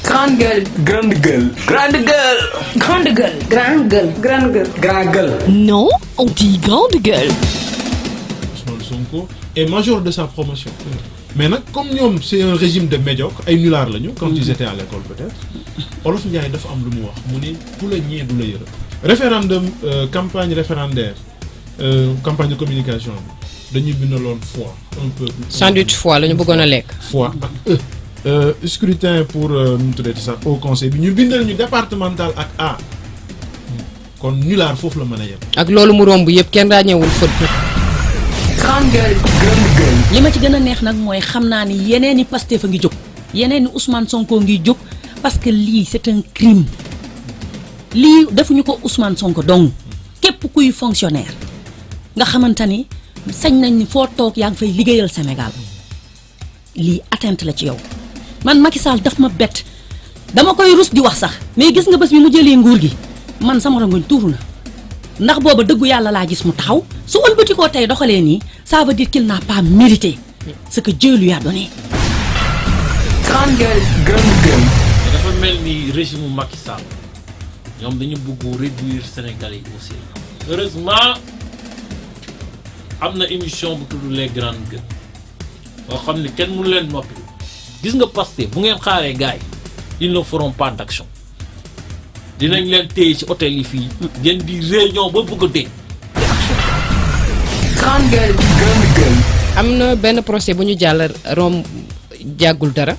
Grande gueule. Grande gueule. Grande gueule. Grande gueule. Grande gueule. Grande gueule. Grande gueule. Non, on dit grande gueule. Ousmane Sonko est major de sa promotion. Mais comme nous, c'est un régime de médiocre, ay nulard lañu quand ils étaient à l'école peut-être. Olof Ndiaye dafa am lu mu wax mu ni ku la ñee du la yërëm. Référendum campagne référendaire campagne de communication dañuy bindaloon foi un peu. Sandwich foi lañu bëggoon a lekk. Foi ak scrutin pour nu tuddati sax au conseil bi ñu bindal ñu départemental ak A. Kon nulard foofu la mën a yem. ak loolu mu romb yëpp kenn ràññeewul fët. Grande gueule. Grande gueule. li ma ci gën a neex nag mooy xam naa ni yeneen i Pastef a ngi jóg yeneen i Ousmane Sonko ngi jóg parce que lii c'est un crime lii defuñu ko Ousmane Sonko dong képp kuy fonctionnaire nga xamante ni sañ nañ ni foo toog yaa ngi fay liggéeyal Sénégal lii atteinte la ci yow man Macky Sall daf ma bett dama koy rus di wax sax mais gis nga bés bi mu jëlee nguur gi man sama rongoñ tuuru na ndax booba dëggu yàlla laa gis mu taxaw su ëlbati koo tey doxalee nii ça veut dire qu'il n'a pas mérité ce que Dieu lui a donné. Grande gueule. Grande gueule. dafa mel ni régime Macky Sall ñoom dañu bëgg réduire Sénégalais yi aussi heureusement am na émission bu tudd les grandes gueules boo xam ne kenn mënu leen noppi gis nga Pastef bu ngeen xaaree gars yi ils ne feront pas d'action dinañ leen téye ci hôtel yi fii ngeen di réunion ba bëgg a dee te action. Grande gueule. Grande gueule. am na benn procès bu ñu jàll rom jàggul dara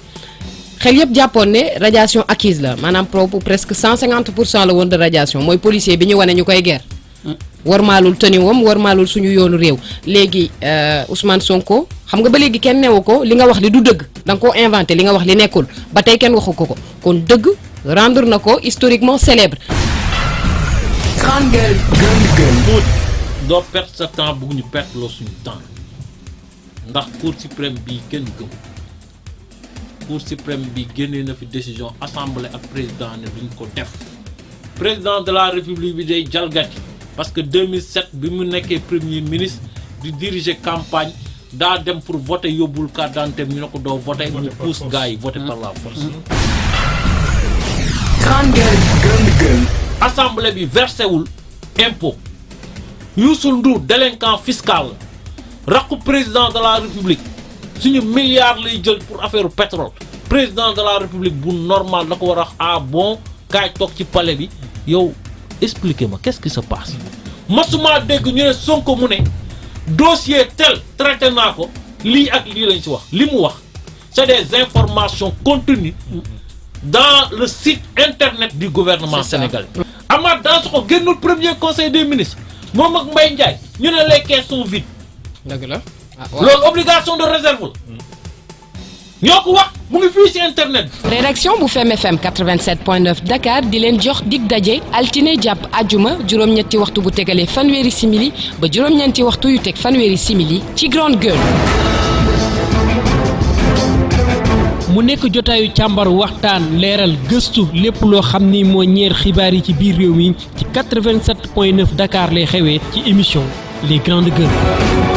xel yëpp jàppoon ne radiation acquise la maanaam presque 150% la woon de radiation mooy policier bi ñu wane ñu koy guerre. warmaalul tëniwam warmaalul suñu yoonu réew léegi Ousmane Sonko xam nga ba léegi kenn newu ko li nga wax li du dëgg da nga koo inventé li nga wax li nekkul ba tey kenn waxu ko kon dëgg rendre na ko historiquement célèbre. Grande gueule. Grande gueule. doo perte sa temps bëgg ñu perte loo suñu temps ndax cour suprême bii kenn gëm cour suprême bi génnee na fi décision assemblée ak président ne duñ ko def président de la république bi day jalgati parce que 2007 bi mu nekkee premier ministre di diriger campagne daa dem pour voter yóbbul carte d'identité ñu ne ko doo voter mu pousse gars yi voter par la force. Grande gueule. Grande gueule. assemblée bi versé wul impôt Youssou Ndour délinquant fiscal rakku président de la république suñu milliards lay jël pour affaire pétrole président de la république bu normal da ko war a wax ah bon kaay toog ci palais bi yow expliquez-moi qu'est-ce qui se passe masuma dégg ñu ne Sonko mu ne dossier tel traité naa ko lii ak lii lañ ci wax li mu wax c'est des informations contenues dans le site internet du gouvernement sénégalais. Amath Dansokho génnul premier conseil des ministres moom ak Mbaye Ndiaye ñu ne les caisses sont vides. dëgg la loolu obligation de réserve la ñoo ko wax mu ngi fii ci internet bi. rédaction bu Fem FM 87.9 Dakar di leen jox dig daje altine jàpp ajuma juróom-ñetti waxtu bu tegalee fanweeri simili ba juróom-ñeenti waxtu yu teg fanweeri simili ci grande gueule. mu nekk jotaayu càmbar waxtaan leeral gëstu lépp loo xam ni moo ñeer xibaar yi ci biir réew mi ci 87.9 Dakar lay xewee ci émission les grandes gueules.